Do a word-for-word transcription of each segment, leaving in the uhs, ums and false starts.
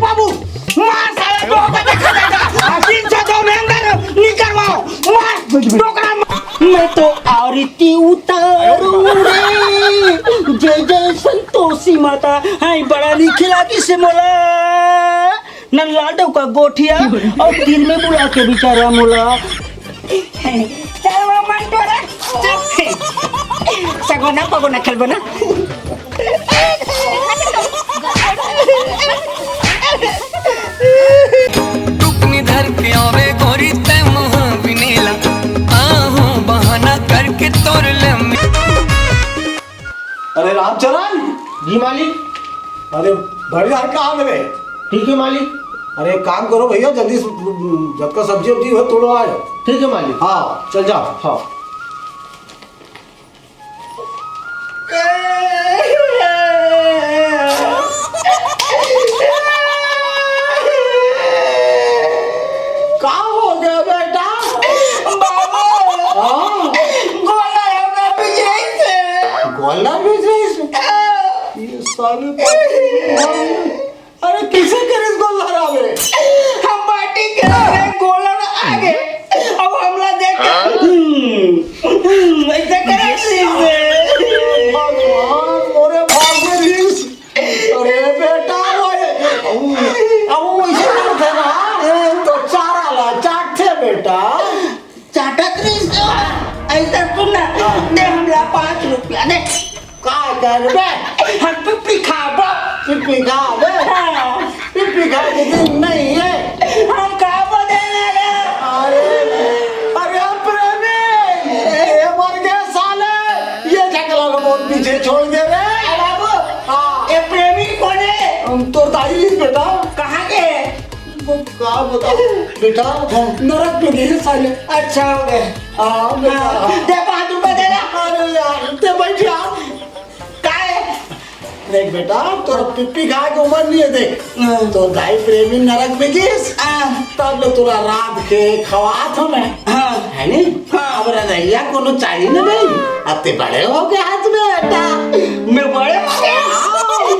बाबू, मार साला, डोका देखा जाएगा। तीन सौ दो में अंदर निकलवाओ, मार, डोकरा मार। मैं तो आरती उतारूं रे, जय जय संतोषी माता। हाय, बड़ा नी खिला किसे मोला, नन लाडो का गोठिया और दिल में बुला के बेचारा मोला। चल वो मन टोरा, चल। सगोना पगोना खेलबो ना। टुकनी धर के आवे गोरी तै मुँह बिनेला, आहू बहाना करके तोर ले। अरे रामचरण। जी मालिक। अरे बड़ी यार, कहाँ देवे? ठीक है मालिक। अरे एक काम करो भैया, जल्दी से जतका सब्जी उब्जी हो तोड़ो आए। ठीक है मालिक। हाँ चल जाओ। हाँ। का हो गया बेटा? बाबू, हाँ। गोला हमरा बिजरइस हे। गोला बिजरइस हे? ये साले, अरे किसे करिस गोला रे? हम बाटी के रहे, गोला आगे, अब हमला देख के, हम्म, हम्म, ऐसे करे प्लीज। भगवान, मोरे भाग में रिस। अरे बेटा, वो, अब वो ऐसे करथे ना, तो चारा ला चाटथे बेटा। चाटत रहिस तो। ऐसा सुन ना, हाँ। दे हमला पाँच रुपया, दे। का करबे? हम पिप्पी खाबो। पिप्पी खाबे? हाँ। पिप्पी खाए के दिन नहीं है। हम खाबो दे ना रे। अरे, अरे प्रेमी, ये मर गए साले। ये झगड़ा को बहुत पीछे छोड़ दे रे। ए बाबू, हाँ। ये प्रेमी कौन है? हम तो दाई बेटा। कहाँ के है? वो का बताओ बेटा, हाँ। नरक में गए साले। अच्छा हो गए। हाँ बेटा। हाँ, दे पाँच रुपए दे ना। अरे यार, ते बैठ यार। काहे? देख बेटा, तोर पिप्पी खाए के उम्र नहीं है, देख। हाँ। तो दाई प्रेमी नरक में गिस, हाँ। तब ले तोला रांध के खवात हूँ मैं। हाँ। है नी? हाँ। अब रजइया कोनो चाहिए ना भाई, अब ते बड़े हो गए आज बेटा। मैं बड़े हो गया? हाँ।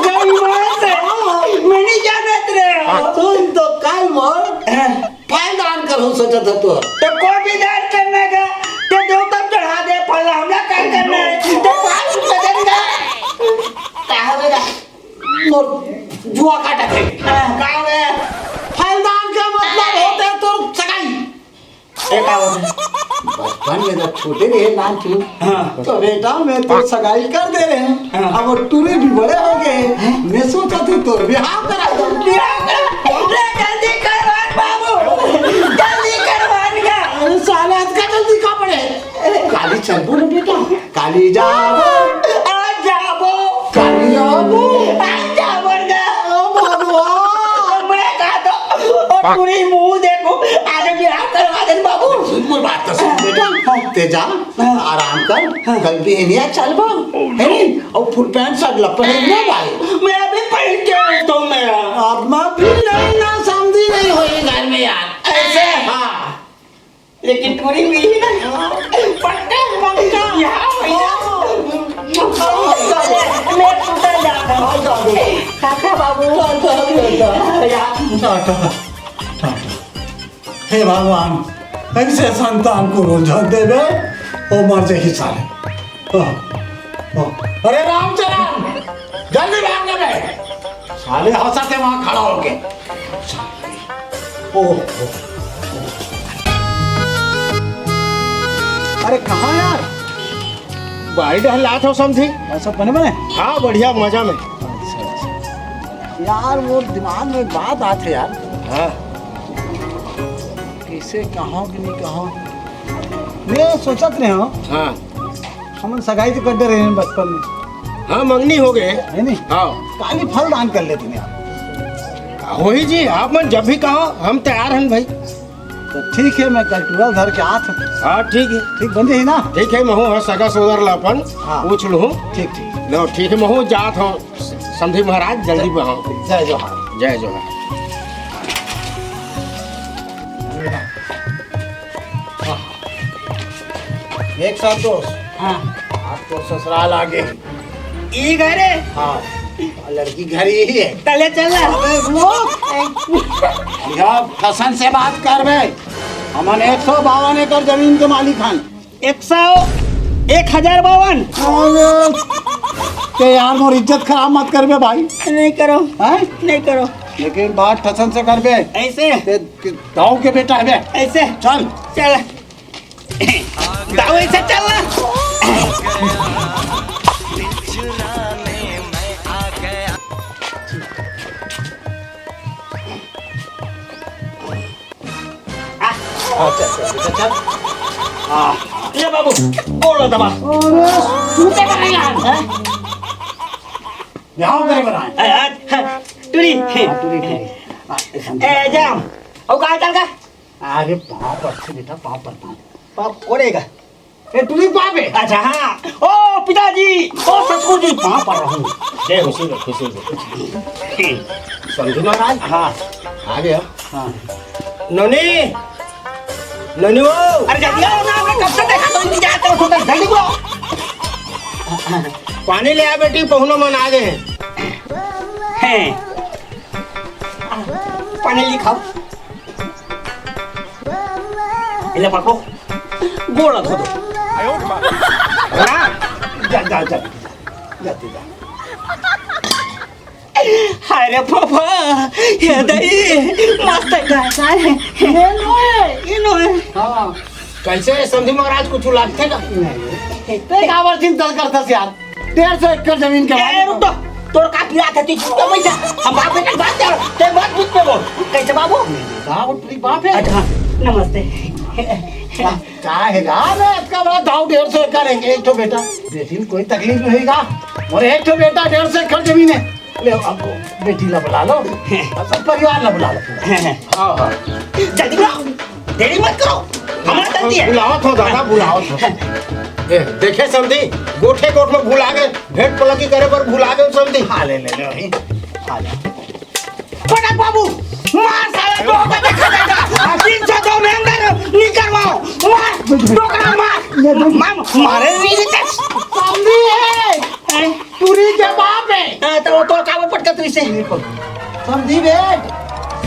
गई बात है। हाँ। मैं नहीं जानत रहे। तुम तो कल मोर हाँ। फल दान करहूँ सोचत हस तो। तो कोई भी दान करना का, तो देवता चढ़ा दे, फल हमला का करना है, तो पाँच रुपए देना। का हो बेटा? मोर जुआ काटत हे। हाँ। का हो गया? फल दान का मतलब होता है तो सगाई। ए, का होता है? बचपन में जब छोटे रहे ना तू, हाँ। तो बेटा मैं तो सगाई कर दे रहे हैं। हाँ। अब वो टूरी भी बड़े हो गए हैं। मैं सोचा तू तो बिहाव करा दो। बिहाव करा? अरे जल्दी करवान बाबू, जल्दी करवान का। अरे साला, इतना जल्दी का पड़े? काली चलबो ना बेटा, काली जाबो। आज जाबो। काली जाबो। आज जाबो ना। ओ भगवान। मैं कहा तो, ओ टूरी मुंह देखो, आज बिहाव करवा दे बाबू। सुन मोर बात तो सुन बेटा, ते जा। हाँ। आराम कर, हाँ। कल भी एनिया चलबा, है नी? और फुल पैंट शर्ट ला पहन ले भाई। मैं अभी पहन के रहता हूँ मैं। अब मैं भी नहीं ना समझी नहीं होई घर में यार। ऐसे? हाँ। लेकिन पूरी मिली ना। पक्का, पक्का। यहाँ भैया। मैं टूटा जाता हूँ। काका बाबू। यार। टाटा। टाटा। हे भगवान, ऐसे संतान को रोजा देवे, ओ मर जाही साले। ओ, ओ, अरे रामचरण, जल्दी भाग ले बे। साले हंसा के वहां खड़ा होके। ओ, ओ, ओ। अरे कहाँ यार? बाड़ी डहर लात हो समझी। और सब बने बने? हाँ, बढ़िया, मजा में। अच्छा, अच्छा। यार, वो दिमाग में बात आत हे यार। हाँ। कैसे कहो कि नहीं कहो। मैं सोचत रहे हूँ। हाँ। हमन सगाई तो कर दे रहे हैं बचपन में। हाँ, मंगनी हो गए। है नहीं? हाँ। काली फल दान कर लेते हैं यार। हो ही जी, आप मन जब भी कहो, हम तैयार हैं भाई। तो ठीक है, मैं कल टूरा धर के आत हूँ। हाँ, ठीक है। ठीक बन जाही ना? ठीक है, महू हाँ सगा सोदर ला अपन हाँ। पूछ लूँ। ठीक, ठीक। लो, ठीक है, महू जात हूँ। समधी महाराज, जल्दी में हूँ। जय जोहार। जय जोहार। एक साथ दोस्त। हाँ। आप तो ससुराल आ गए। ई घरे? हाँ। लड़की घर ही है। तले चल ना। अबे रुक। या फसन से बात करबे। हमन एक सौ बावन एकड़ जमीन के मालिक हन। एक सौ, एक हजार बावन। अरे, ते यार मोर इज्जत खराब मत करबे भाई। नहीं करो। हैं? नहीं करो। लेकिन बात ठसन से करबे। ऐसे? ते दाऊ के बेटा है बे। ऐसे? चल। चल। दाऊ ऐसे चल ना। हाँ, चल, चल, चल, चल। हाँ, ले बाबू, गोड़ दबा। अरे, तू क्या कर रहा है यार, हैं? यहाँ करे बनाए। ए, आ, हाँ, टूरी। हाँ, टूरी, टूरी। हाँ, ऐसा ए, जाओ। और कहाँ चल गया? अरे, पाँव पर से बेटा, पाँव पर, पाँव। पाँव कोड़ेगा। ए, टूरी बाप है। अच्छा, हाँ। ओ, पिताजी, ओ, ससुर जी, पाँव पर रहूं। जय हो। खुशी रहो, खुशी रहो। समझू महाराज? हाँ। आ गया। हाँ। नोनी, नोनी वो। अरे, जल्दी आओ ना, मैं कब से देखा तो इंतजार करत हों, जल्दी बोलो। पानी ले आ बेटी, पहुनो मन आ गए हैं। हैं। पानी लिखाओ। ले पकड़ो, गोड़ धो दो। हाँ? जा, जा, जा, जा, जा, जा। हाय रे पापा, हे दई, मस्त गाय का है। ये नो है, ये नो है। हाँ, कैसे है समधी महाराज, कुछ लागथे का? नहीं। ते काबर चिंता करथस यार? डेढ़ सौ एकड़ जमीन के ए, मालिक। रुक तो। तोर का पीड़ा था, तू चुप तो बैठ जा। हम बाप बेटा बात कर, ते मत पूछ पे बोल। कैसे बाबू? बाबू तेरी बाप है। अच्छा, नमस्ते। का, का है गा? मैं इतना बड़ा दाऊ डेढ़ सौ एकड़ है, एक ठो बेटा। बेटी में कोई तकलीफ नहीं का? और एक ठो बेटा डेढ़ सौ एकड़ जमीन है। ले, अब बेटी ला बुला लो, सब परिवार ला बुला लो। हाँ, हाँ। जल्दी बुलाओ, देरी मत करो, हमारा जल्दी है। बुलावत हों दादा, बुलावत हों। ए, देखे समधी, गोठे गोठ में भुला गए, भेंट पलकी करे बर भुला गए समधी। हाँ, ले, ले, ले, वही। हाँ, ले। फटक बाबू, मार साला, तो होगा देखा जाएगा। तीन सौ दो में अंदर नहीं करवाओ, मार, डोकरा मार, मार, मारे नहीं देते। समधी है। हैं? टूरी के बाप है। हाँ, तो वो तो काबर पटका तू इसे? समधी बेट।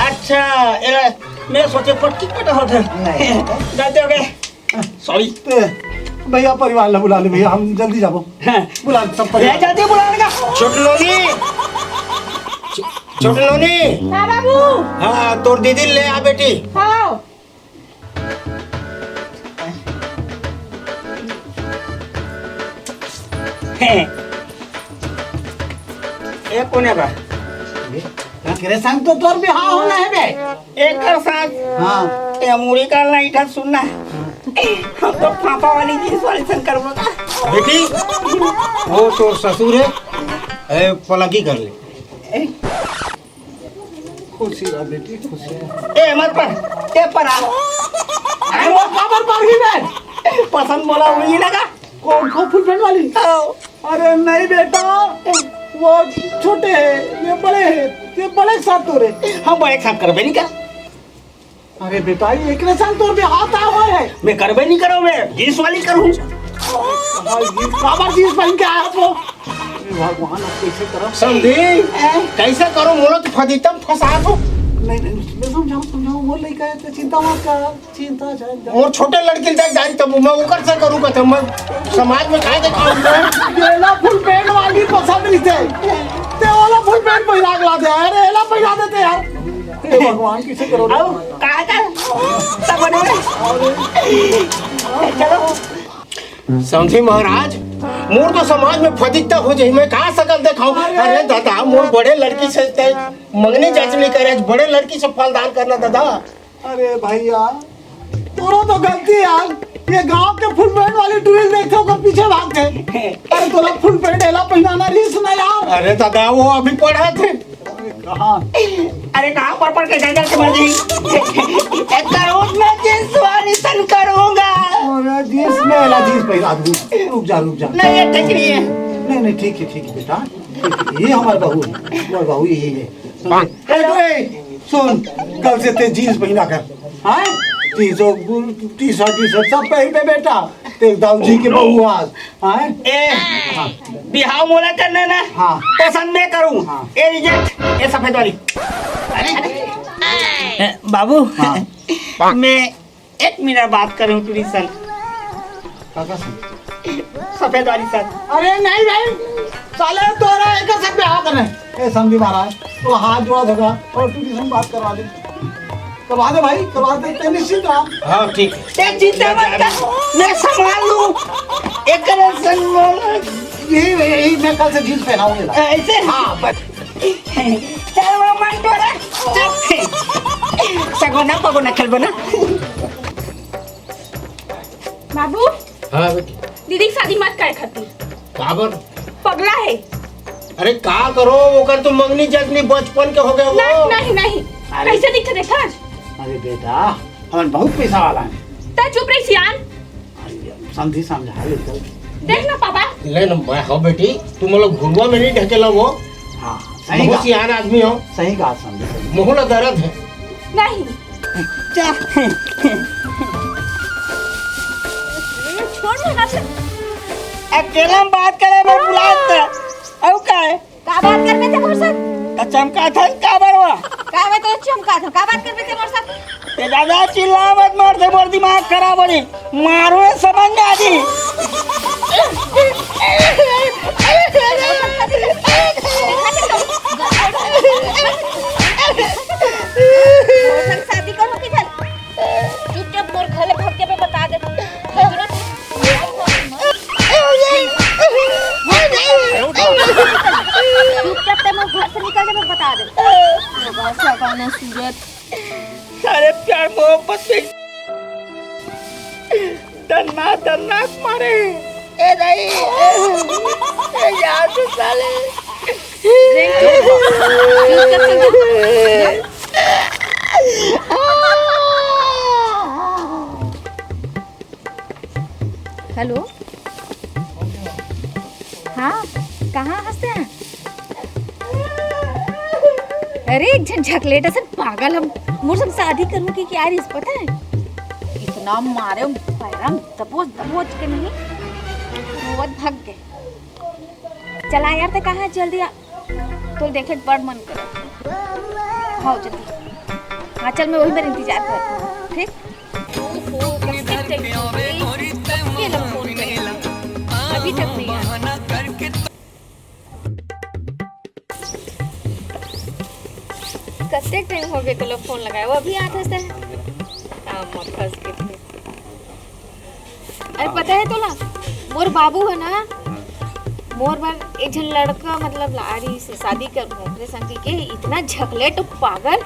अच्छा, एला, मैं सोचे पटकी पटा होत है। नहीं। गलती हो गई। सॉरी। ए, भैया, परिवार ला बुला ले भैया, हम जल्दी जाबो। हाँ। बुला सब ले, परिवार। जल्दी बुला लेगा। छोटलोनी। छो-, छोटलोनी। हाँ बाबू। हाँ, तोर दीदी ले आ बेटी। हाँ। हैं। ए कोने बा? एकरे संग तो तोर बिहाव होना है बे। एकर साथ हाँ। ए मुड़ी का लाइट है, सुनना। हम तो फाफा वाली जींस वाली संग करबो का। बेटी, वो तोर ससुर है, ए, पलकी कर ले। ए, खुशी रह बेटी, खुशी रह। ए, मत पर, ए, पर आ। अरे, वो काबर पर ही बे? पसंद बोला हुई लगा। कौन को फुल पैंट वाली? हाँ। अरे नहीं बेटा, वो छोटे है, ये बड़े है, ये बड़े के साथ तो रे। हम बड़े के साथ करबे नहीं कर। अरे बेटा, ये एकरे साथ तोर बिहाव तय होय है। मैं करबे नहीं करो, मैं जींस वाली करूँ। भाई, जींस, काबर जींस पहन के आया तो? हे भगवान, अब कैसे करब? समधी, हैं? कैसे करो? मोला तो फदीतम फंसा दो। नहीं, नहीं, मैं समझाऊं, समझाऊं, वो लड़का है, तो चिंता मत कर, चिंता, चिंता। और छोटे लड़की तक जारी तब मैं ओकर से करूं, कहते मैं समाज में काय दिखाऊं मैं? एला फुल पैंट वाली पसंद नहीं थे, ते वाला फुल पैंट पहिरा के ला दे, अरे एला पहिरा देते यार। हे भगवान, कैसे करो? आओ, कहाँ था? सब बने हुए। चलो। समधी महाराज, मोर तो समाज में फदिकता हो जाही, मैं का सकल देखाऊं? अरे दादा, मोर बड़े लड़की से तय मंगनी जचनी करे, बड़े लड़की से फलदान करना दादा। अरे भैया, तोरो तो गलती यार, ये गांव के फुल पैंट वाली टूरी देखते ओकर पीछे भागते। अरे तोला फुल पैंट एला पहनाना रहिस ना यार। अरे दादा, वो अभी पढ़त हे। कहाँ? अरे कहाँ पढ़ पढ़ के जंगल के मर गई। एक करोड़ में जींस वाली सन करूंगा। अरे जींस में एला जींस पहिरा दूं। रुक जा, रुक जा। नहीं, ये ठीक नहीं है। नहीं, नहीं, ठीक है, ठीक है बेटा, ठीक है। ये हमार बहू है, हमार बहू यही है। सुन, ए, ए, सुन, कल से ते जींस पहिरा कर, हाँ? जींस और टी शर्ट, टी शर्ट सब पहिर पे बेटा। तेरे दाऊ जी के बहू आज, हाँ? ए, हाँ। बिहाव मोला करना ना? हाँ। पसंद मैं करूँ। हाँ। ए, रिजेक्ट, ए, सफेद वाली। अरे, ए, बाबू, हाँ। मैं एक मिनट बात करूँ टूरी सन। काका सन? सफेद वाली सन। अरे नहीं भाई, साले तोरा एक से ब्याह करने। ए, समधी महाराज, तो हाथ जोड़ा धोखा और टूरी सन बात करवा दे। करवा दे भाई, करवा दे, ते निश्चिंत रहा। हाँ, ठीक है। ते चिंता मत कर, मैं संभाल लूँ। एक करे संभाल। यही, यही मैं कल से जींस पहनाऊंगा। ऐसे? हाँ, बस। चल वो मन टोरा, चल। सगोना पगोना खेलबो ना। बाबू, हाँ बेटी। दीदी के शादी मत करे खातिर। काबर? पगला है। अरे का करो, ओकर तो मंगनी जसनी बचपन के हो गए वो। नहीं, नहीं, नहीं। अरे। कैसे दिखे देखा? अरे बेटा, हमन बहुत पैसा वाला है। त चुप रही सियान। अरे, समधी समझा ले तो। देख ना पापा। ले ना, मैं हो बेटी, तू मोला घुरुआ में नहीं ढकेला वो। हाँ, सही बहुत कहा। सियान आदमी हो। सही कहा समधी, सही। मोहला दर्द है। नहीं। जा। छोड़ ना, ना। अकेला में बात करे में बुलात। अउ का है? का बात करबे ते मोर साथ? त चमका था का बरवा? का बे तो चमका था? का बात करबे ते मोर साथ? ते ज्यादा चिल्ला मत, मार दे, मोर दिमाग खराब हो रही। मारो ये समझ में आ जी। शादी करो कि चल? चुपचाप मोर घर ले भाग के मैं बता दे। चुपचाप ते मोर घर से निकल के मैं बता दे। भगवान से गाना सूरत। सारे प्यार मोहब्बत में दन्ना दन्ना मारे। ए नहीं, ए यार तू साले। हेलो, हाँ, कहाँ हंसते हैं? अरे, एक झन झकलेट असन पागल हम मोर संग शादी करूँ कि क्या रिस पता है? इतना मारे पैरम दबोच दबोच के नहीं, रोवत भाग गए। चला यार, ते कहाँ है? जल्दी आ, तो देखे बड़ मन कर। हाँ, जल्दी। हाँ, चल, मैं वही मेरा इंतजार करती हूँ, ठीक? अभी तक नहीं आया। कतेक टाइम हो गए तोला फोन लगाए, वो अभी आत हस ते। काम म फंस के थे। अरे पता है तोला, मोर बाबू है ना, मोर बर एक झन लड़का मतलब ला रही से शादी कर ओकरे संग के इतना झकलेट पागल,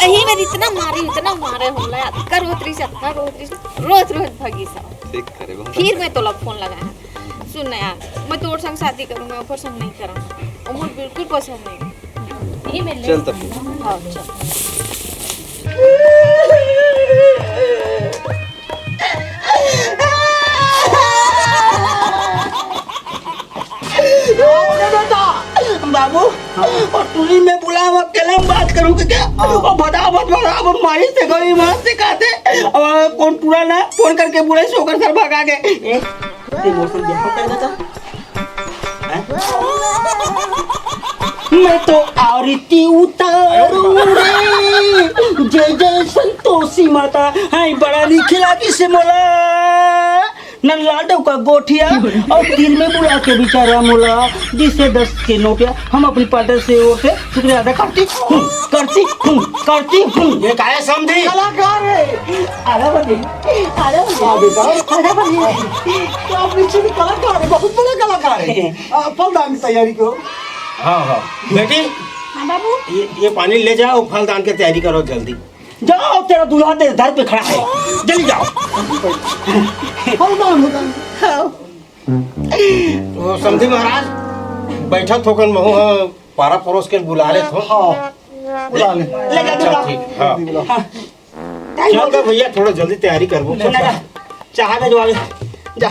अही में इतना मारे, इतना मारे होला, अतका रोत रही से, अतका रोत रही से, रोत रोत भगी सा। ठीक करे बहुत फिर अच्छा। मैं तोला फोन लगाया। सुन ना यार, मैं तोर संग शादी करूँ, मैं ओकर संग नहीं करूँ। वो मोर बिल्कुल पसंद नहीं। चल तब। हाँ, चल। बाबू, और टूरी में बुला, मैं अकेला में बात करूँ कि क्या? हाँ। और फटाफट, फटाफट मारी से गई, मार से खाते। अब कौन टूरा ना फोन करके बुलाई, सोकर सर भगा के। ए, ते मोर संग बिहाव कर देता। हैं? मैं तो आरती उतारूं रे, जय जय संतोषी माता। हाय, बड़ा नीक लागिस मोला। नन लाडो का गोठिया और दिल में बुला के बेचारा मोला, बीस से दस के नोटिया। हम अपनी पार्टी से ओर से शुक्रिया अदा करती हूँ, करती हूँ, करती हूँ। ये काहे समधी? कलाकार है। अरे बने, अरे बने। हाँ बेटा। अरे बने। तो आप पीछे भी कलाकार है, बहुत बड़ा कलाकार है। आ, फलदान की तैयारी करो। हाँ, हाँ। बेटी, हाँ बाबू। ये, ये पानी ले जाओ, फलदान की तैयारी करो जल्दी। जाओ, तेरा दूल्हा तेरे दर पे खड़ा है, जल्दी जाओ। फलदान होगा। हाँ। तो समधी महाराज, बैठा थोकन महू, हाँ, पारा परोस के बुला ले थो। हाँ, बुला ले। ले जा, अच्छा, दूल्हा। ठीक, हाँ। हाँ। चल का भैया, थोड़ा जल्दी तैयारी करबो। ले जा। चाह भेजवा ले। जा।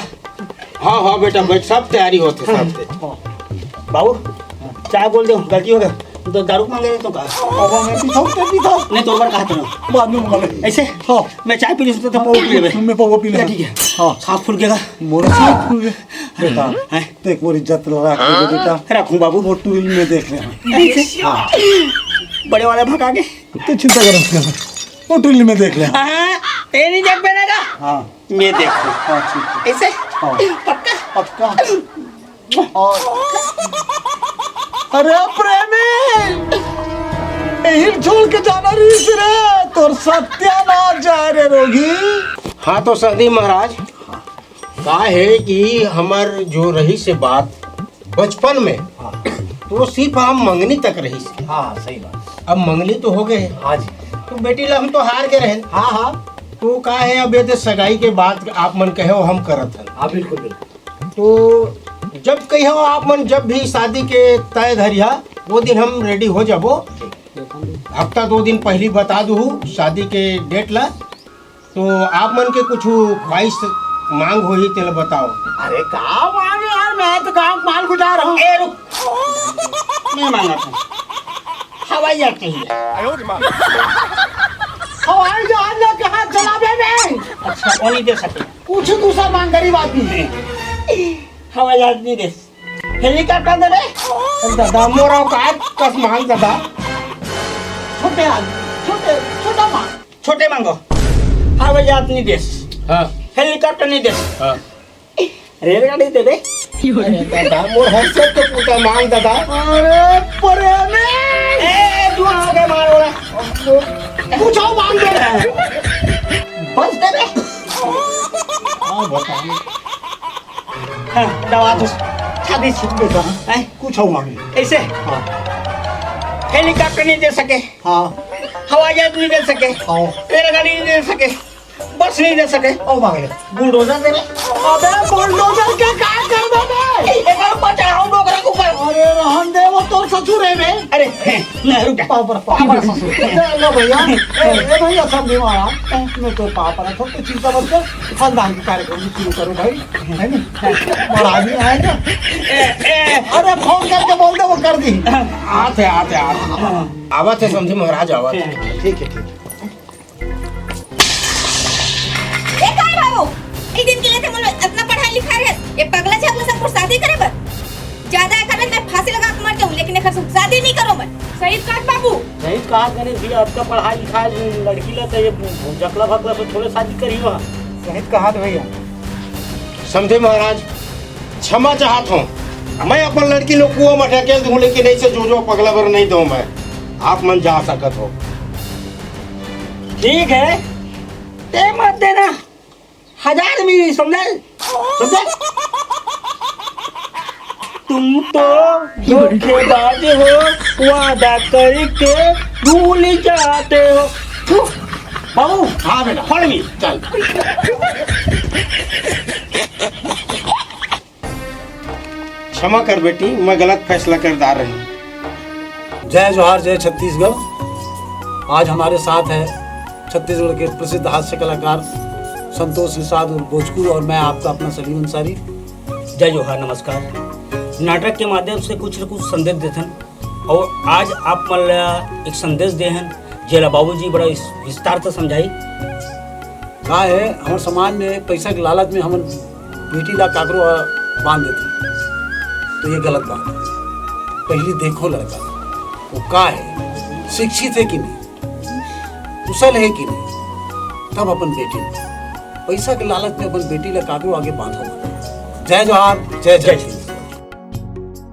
हाँ, हाँ बेटा, बैठ, सब तैयारी होत हे, सब। हाँ। बाबू, चाय बोल दो, गलती हो गया। तो दारू मांगे तो का? बाबा, मैं पीता हूँ, मैं पीता हूँ। नहीं, तो बार कहा था ना। बाद में मंगा ले। ऐसे? हाँ। मैं चाय पी लेता था, पौवा पी लेबे। मैं पौवा पी लेता। ठीक है। हाँ। सांस फूल गया। मोर सांस फूल गया। बेटा, हैं? देख, मोर इज्जत लड़ा के दे बेटा। रखूं बाबू। वो टूरी में देख ले। ऐसे? हाँ। बड़े वाले भगा के। तू चिंता कर, उसका। वो टूरी में देख ले। हाँ, तेरी जग पे ना का? हाँ। मैं देखूं। हाँ, ठीक है। ऐसे? हाँ। पक्का? पक्का। और अरे प्रेमी, यही छोड़ के जाना रहिस रे, तोर सत्यानाश जाय रे रोगी। हाँ तो संदीप महाराज, का हे कि हमर जो रहिस हे बात बचपन में, हाँ। तो सिर्फ हम मंगनी तक रहिस हे। हाँ, सही बात। अब मंगनी तो हो गए हे। हाँ जी। तो बेटी ला हम तो हार गए रहेन। हाँ, हाँ। तो का हे, अब ये तो सगाई के बात आप मन कहे हो, हम करत हन। हाँ, बिल्कुल, बिल्कुल। तो जब कहियो आप मन, जब भी शादी के तय धरिहा, वो दिन हम ready हो जाबो। हफ्ता दो दिन पहली बता दूहू शादी के date ला। तो आप मन के कुछ ख्वाहिश मांग होही, तेला बताओ। अरे का मांगे यार, मैं तो गांव के माल गुजार हूँ। ए रुक, मैं मांगत हूँ, हवाई जहाज चाहिए। हवाई जहाज ला कहाँ चलाबे बे? अच्छा, वो नहीं दे सके। कुछ दूसरा मांग, गरीब आदमी हे। हवाई जहाज नहीं दे, helicopter दे बे। दादा, मोर औकात कस मांग दादा। छोटे आदमी, छोटे, छोटा मांग। छोटे मांगो। हवाई जहाज नहीं दे, हाँ। Helicopter नहीं दे, हाँ। रेलगाड़ी दे बे। अरे दादा, मोर हैसियत के पूछा मांग दादा। अरे प्रेमी। ए, तू आ गए मार वाला। कुछ और मांग दे। बस दे बे। हाँ, बताओ। हाँ, दवा तो शादी सीख के तो, हैं? कुछ और मांग ले। ऐसे? हाँ। Helicopter नहीं दे सके। हाँ। हवाई जहाज नहीं दे सके। हाँ। रेलगाड़ी नहीं दे सके। बस नहीं दे सके। ओ मांग ले। Bulldozer दे बे। अबे bulldozer के का करबे बे? एक बार ऊपर चढ़ाओ डोकरा के ऊपर। अरे रहन दे, वो तोर ससुर हे बे। अरे, नहीं, रुक जा। पाँव पर, पाँव पर ससुर। ए, लो भैया, ए, ए भैया, सब बीमार आ। मैं तो पाँव पर, तो चिंता मत कर। खानदान के कार्यक्रम शुरू करो भाई, है नी? महाराज नहीं आएगा। ए, ए। अरे phone करके बोल दे, वो कर दी। आते, आते, आते। आवत हे समधी महाराज, आवत हे। ठीक है, ठीक है। ए काय बाबू, एक दिन के लिए थे मन अतना पढ़ाई लिखाई हे, ये पगला छात्र सब कुछ शादी करे बर। ज्यादा एकर में मैं फांसी लगा के मर जाऊं, लेकिन एकर से शादी नहीं करो मैं। सही बात बाबू। सही कहा गणेश जी, अतका पढ़ाई लिखाई लड़की ला तो ये जकला भकला से थोड़े शादी करी हो। सही कहा भैया। समधी महाराज, क्षमा चाहत हूँ, मैं अपन लड़की लोग कुआं में ढकेल दूँ, लेकिन ऐसे जो जो पगला बर नहीं दूँ मैं। आप मन जा सकत हो। ठीक है, ते मत देना, हजार मिली, समझे? समझे? तुम तो धोखेबाज हो, वादा करके भूल जाते हो। थू, बाबू, हाँ बेटा। Follow me। चल। क्षमा कर बेटी, मैं गलत फैसला कर डार रही। जय जोहार, जय छत्तीसगढ़। आज हमारे साथ है छत्तीसगढ़ के प्रसिद्ध हास्य कलाकार संतोष निषाद उर्फ बोचकू और मैं आपका अपना सलीम अंसारी। जय जोहार, नमस्कार। नाटक के माध्यम से कुछ न कुछ संदेश देथन और आज आप मन ला एक संदेश दे हन, जेला बाबूजी बड़ा विस-, विस्तार से समझाई। का है, हमर समाज में पैसा के लालच में हमन बेटी ला काकरो बांध देथे, तो ये गलत बात है। पहली देखो लड़का, वो का है, शिक्षित है कि नहीं, कुशल है कि नहीं, तब अपन बेटी ला। पैसा के लालच में अपन बेटी ला काकरो आगे बांधो मत। जय जोहार, जय जय।